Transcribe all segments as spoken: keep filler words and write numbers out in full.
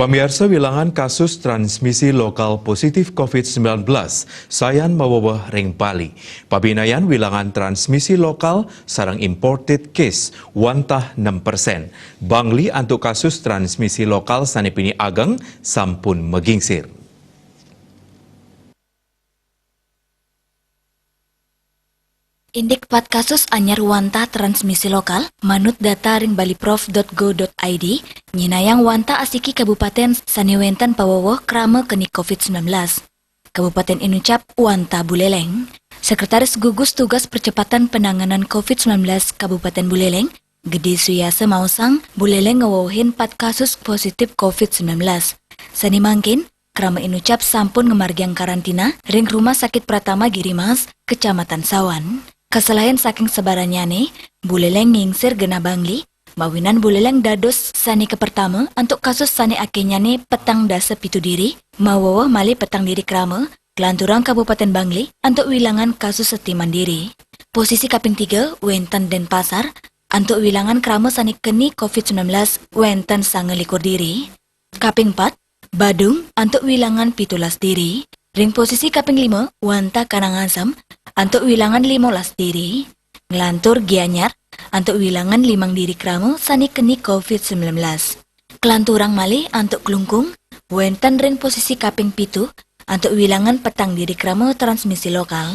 Pamiarsa, wilangan kasus transmisi lokal positif covid sembilan belas sayan maweweh ring Bali. Pabinayan wilangan transmisi lokal sareng imported case wantah enam persen. Bangli antuk kasus transmisi lokal sane pinih ageng sampun magingsir. Indik pat kasus anyar wantah transmisi lokal, manut data ring baliprof dot go dot I D, nyinayang wantah asiki kabupaten sane wenten paweweh krama keni covid sembilan belas. Kabupaten inucap wantah Buleleng. Sekretaris Gugus Tugas Percepatan Penanganan covid sembilan belas Kabupaten Buleleng, Gede Suyasa maosang, Buleleng ngewewehin pat kasus positif covid sembilan belas. Sane mangkin, krama inucap sampun ngamargiang karantina ring Rumah Sakit Pratama Girimas, Kecamatan Sawan. Kaselain saking sebarannyane, Buleleng ngingsir genah Bangli, mawinan Buleleng dados sane kapertama antuk kasus sane akenyane petang dasa pitu diri, maweweh malih petang diri krama, klanturang Kabupaten Bangli antuk wilangan kasus setiman diri. Posisi kaping tiga wenten Denpasar, antuk wilangan krama sane keni covid sembilan belas wenten sanga likur diri. Kaping pat, Badung antuk wilangan pitulas diri. Ring posisi kaping lima, wantah Karangasem antuk wilangan limolas diri. Nglantur Gianyar antuk wilangan limang diri krama sane keni covid sembilan belas. Klanturang malih antuk Klungkung, wenten ring posisi kaping pitu antuk wilangan petang diri krama transmisi lokal.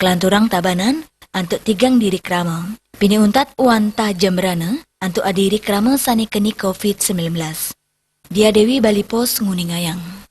Klanturang Tabanan antuk tigang diri krama. Pinih untat wantah Jembrana antuk adiri krama sane keni covid sembilan belas. Dia Dewi, Bali Post, nguningayang.